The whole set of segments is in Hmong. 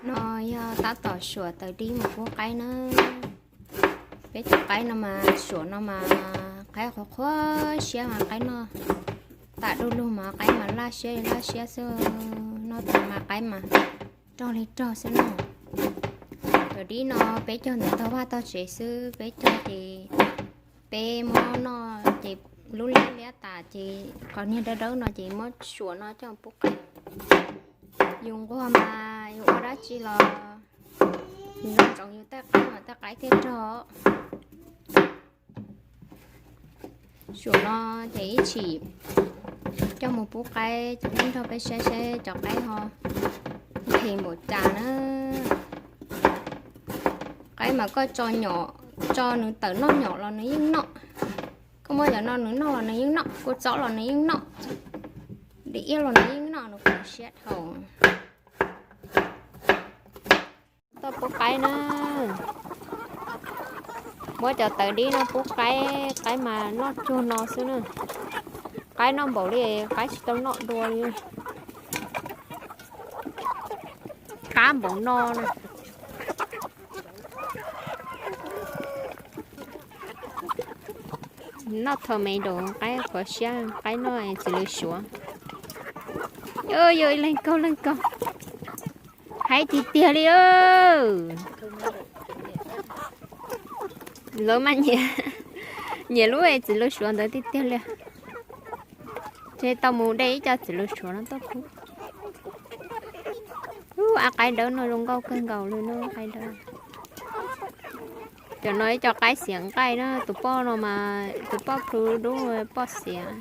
No yog tab tom suam taws dib mus pub qaib na. Peb cov qaib no mas suam no mas qaib qhuav qhuav siab mas qaib noj tas du lug mas qaib mas laj siab li laj siab xwb. Noj tas mas qaib mas rog li rog xwb no. Cov dib no peb cog ntawm tog vaj tog tsev xwb, peb cog ces peb muab noj ces lub liab liab tas ces qhov niag dawb dawb no ces muab suam no coj pub qaib. Yus nquag mas yus ua dab tsi los yus nco ntsoov yus tej qaib mas tej qaib thiaj rog. Suam no ces ib chim coj mus pub qaib, cov phooj ywg nrog peb saib saib cov qaib ho nthe npaum cas na. Qaib mas koj tso nyom, tso nws tawm noj nyom los nws yeej noj. Koj muab cov no nws noj los nws yeej noj, kua txob los nws yeej noj, dib iab los nws yeej noj, nws khuav siab dhau. Tuaj pub qaib na. Muab cov taws dib no pub qaib, qaib mas noj cuag no xwb na. Qaib noj npaum li qaib tsis tau noj dua li. Qab npaum no na. Noj thaum me nraum qaib qhuav siab, qaib noj txiv lws suav. Yog ib leeg kaug leej kaug. Haib tiag tiag li. Lawv mas nyiam, nyiam lub txiv lws suav ntawd tiag tiag li. Ces tau mus de ib co txiv lws suav no tuaj pub. Ub, av qaib dawb no zoo nkauj kawg nkaus li no, qaib dawb. Cov no ib co qaib xiav nqaij na, tus poj no mas tus poj plhu dub, poj xiav.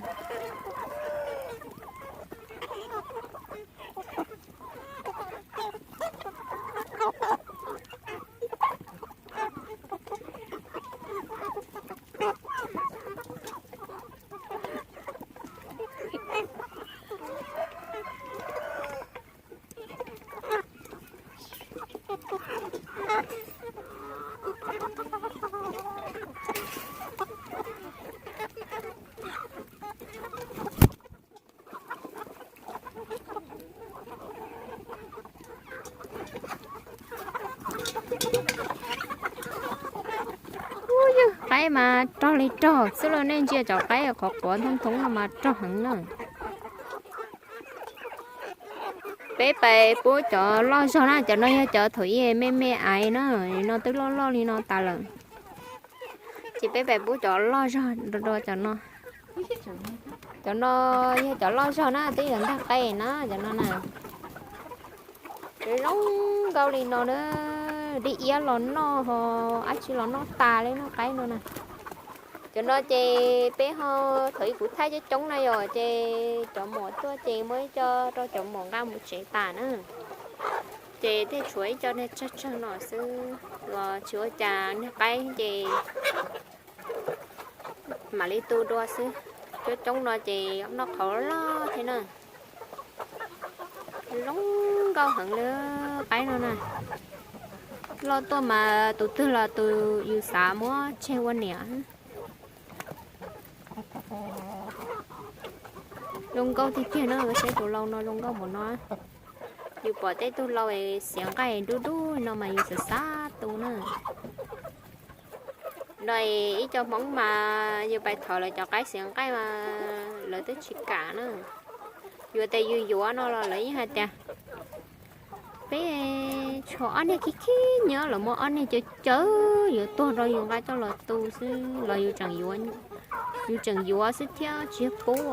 Qaib mas rog li rog xwb los nej ntsia cov qaib qhuav qhuav thoob thoob no mas rog heev na. Peb pais pub cov loj zog na, cov no yog cov thaum ub me me aiv na, no twb loj loj li no tas lawm. Ces peb pais pub cov loj zog dua cov no. Cov no yog cov loj zog na, twb yuav ntag qe na, cov no na. Zoo nkauj li no na, dib iab los noj ho dab tsi los noj tas li no, qaib no na. Cov no ces peb ho thaum ub kuv thaij coob coob na yom, ces cov muam tuaj ces muab ib co rau cov muam nqa mus tsev tas na. Ces thiaj tshuav ib co niag tsawg tsawg no xwb los tsis ua cas, niag qaib ces mam li tu dua xwb. Coob coob no ces noj qhauv loj thiab na. Zoo nkauj heev li qaib no na. Loj tuaj mas tus twg los tus yus xav muab tseg ua niam. Zoo nkauj tiag tiag na, saib tus lau no zoo nkauj npaum no. Yus pom tej tug lau xiav nqaij dub dub no mas yus xav xav tu na. No ib co Hmoob mas yus pais thov lawv cov qaib xiav nqaij mas lawv twb tsis kam na. Yuav tias yus yuav no los lawv yeej hais tias peb tshuav ob niag khib khib nyob, lawv muab ob niag cawv cawv yuav tuag rau yus nqa coj los tu xwb los yus tseem yuav, yus tseem yuav xwb thiab tsis yog pub.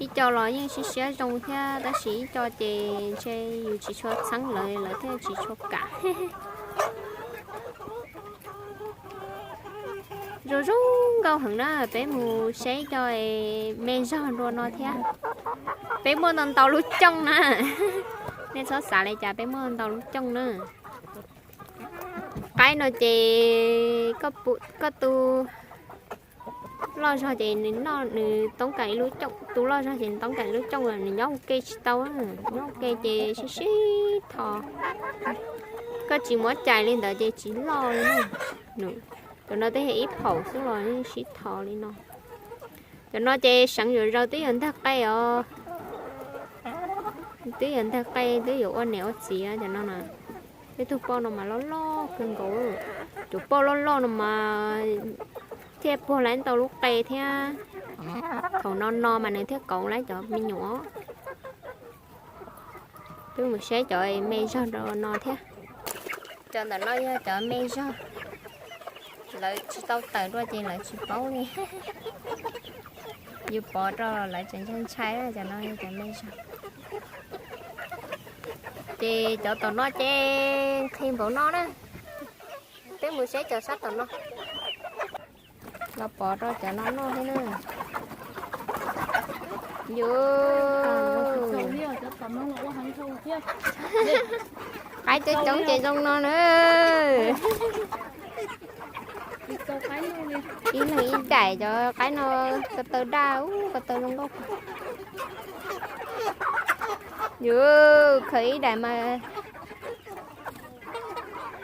Ib co los yeej siab siab zoo thiab tab sis ib co ces ntshe yus tsis tshua txheeb lawv, lawv thiaj tsis tshua kam. Zoo zoo nkauj heev na, peb mus saib ib co me zog dua no thiab. Peb muaj ntau ntau lub cooj na. Nej txhob xav li cas, peb muaj ntau lub cooj na. Qaib no ces koj tu loj zog ces nws noj, nws toob kas ib lub cooj, tu loj zog ces nws toob kas ib lub cooj, nws nyob ua ke tsis tau, nyob ua ke ces sib sib tho. Koj tsis muab cais li ntawd ces tsis loj li. Cov no twb yog ib phaum xwb los yeej sib tho li no. Cov no ces seev yuav zaus twb yuav ntag qe os. Twb yuav ntag qe twb yuav ua niam ua txiv cov no na. Peb tug poj no mas loj loj kawg nkaus. Cov poj loj loj no mas thiaj puag laib ntau lub qe thiab. Thaum no no mas nws thiaj kauv laib cov me nyuam. Peb mus saib cov me zog rau no thiab. Cov ntawm no yog cov me zog, lawv tsis tau tawm dua ces lawv tsis paub li. Yus pov rau lawv tseem ntshai ntshai cov no yog cov me zog. Ces cov tom no ces nqhis npaum no na. Peb mus saib cov sab tom no. Los pov rau cov no noj thiab na. Yus, qaib coob coob ces zoo no na. Ib leeg ib daim cov qaib no, ko taw daj ub, ko taw zoo nkauj. Yus, khaws ib daim mas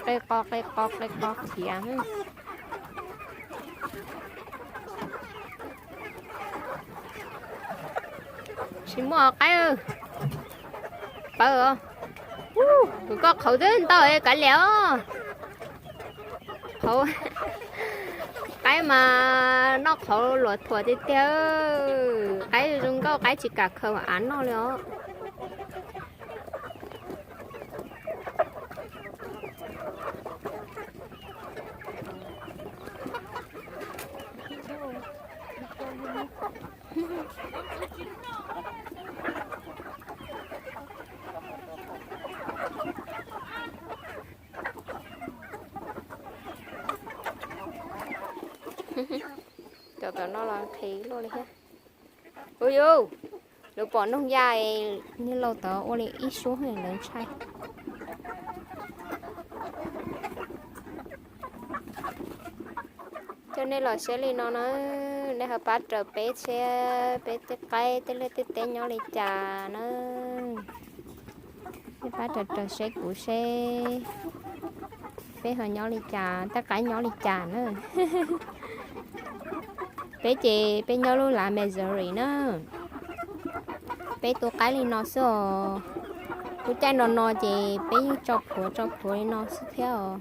qe qo qe qo qe qo khiav. Tsis muaj qaib. Pawv os. Kuv koj qhauv twb ntau kav liam os. Qhauv, qaib mas noj qhauv luam thuam tiag tiag. Qaib zoo nkauj, qaib tsis kam khaws av noj li os. Cov tom no los nqhis luaj li thiab. Ua yus, lawv pom noog ya, niag laus tod ua li ib suab lawv ntshai. Coj nej los saib li no na, nej ho pab raws peb seb peb tej qaib tej liaj tej teb nyob li cas na. Nej pab raws raws seb kuv seb peb ho nyob li cas, tej qaib nyob li cas na. Peb ces peb nyob lub lav Missouri na. Peb tu qaib li no xwb os. Lub caij no no ces peb yeej tso plhuav tso plhuav li no xwb thiab os.